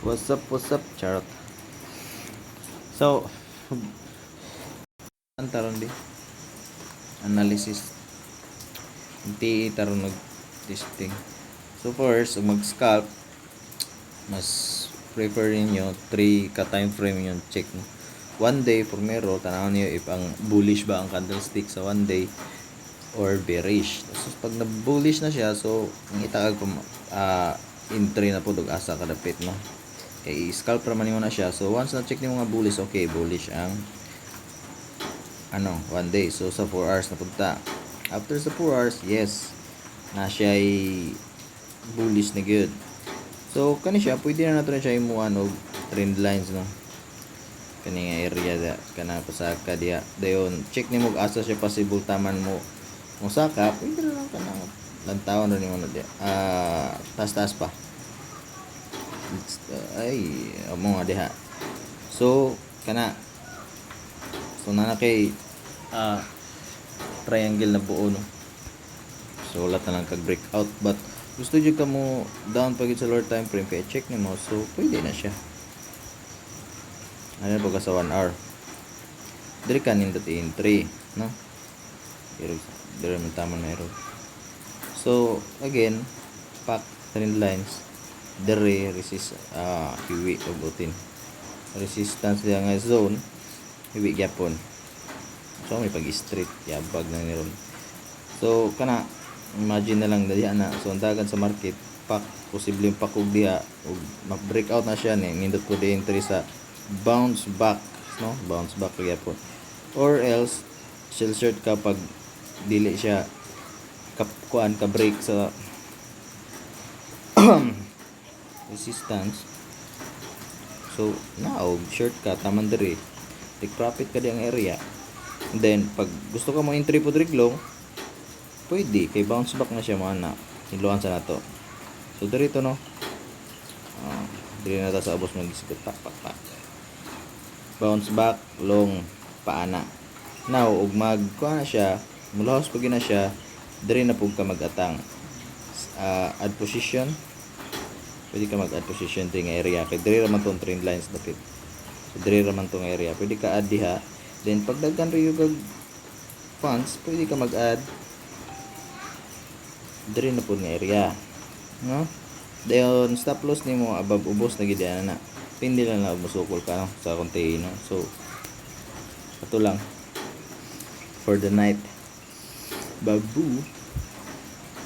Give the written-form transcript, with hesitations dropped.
What's up, what's up? Charot. So, ang taron di? Analysis. Hindi taron nag testing. So first, kung mag-scalp, mas prefer ninyo 3 ka time frame yung check mo. One day, primero, tanaw niyo if ang bullish ba ang candlestick sa one day or bearish. So, pag na-bullish na siya, so, ang itagag pa, entry na po, og asa kadapit, no? Kay scalp raman nimo na siya. So, once na check nimo nga bullish, okay, bullish ang ano, one day. So, sa 4 hours na punta. After sa 4 hours, yes, na siya ay bullish na good. So, kani siya, pwede na nato na siya imuan og trend lines, no? Kani nga area da, kana pasaka diya. Dayon, check nimo og asa siya possible taman mo mosaka, pwede na lang kanang lantawan ra nimo na diya. Ah, taas-taas pa. It's, ay, amo nga diha. So, kana. So, na kay triangle na buo, no? So, wala na lang kag breakout. But, gusto jud ka mo down pag sa lower time frame kay check nimo, so pwede na siya. Ano pa ka sa 1 hour? Diri ka nindot entry, no? Pero diri man tama na error. So, again, pack trend lines diri resist, hiwi og utin. Resistance diya nga zone, hiwi gyapon. So, may pag-straight yabag na ni ron. So, kana imagine na lang diha na. So, ang dagan sa market, pak posibleng pakog diha ug ma-breakout na siya ni nindot po di entry sa bounce back, no? Bounce back gyapon. Or else sell short ka pag dili siya kap kuan ka break sa resistance. So, naog short ka taman diri. Take profit ka diyang area. And then pag gusto ka mo entry po diri long, pwede kay bounce back na siya mo ana. Hinluan sa nato. So diri to, no. Diri na ta sa ubos mag-isgot, pak pak pak. Bounce back long paana. Now ug mag kuan na siya, mulahos pag na siya, diri na pug ka mag-atang. Add position. Pwede ka mag-add position diri nga area kay diri ra man tong trend lines dapit. So diri ra man tong area. Pwede ka add diha. Then pag daghan ra yung funds, pwede ka mag-add diri na pud nga area. No? Dayon stop loss nimo above ubos na gid na. Pindi lang na musukol ka, no, sa container. So ato lang for the night. Babu.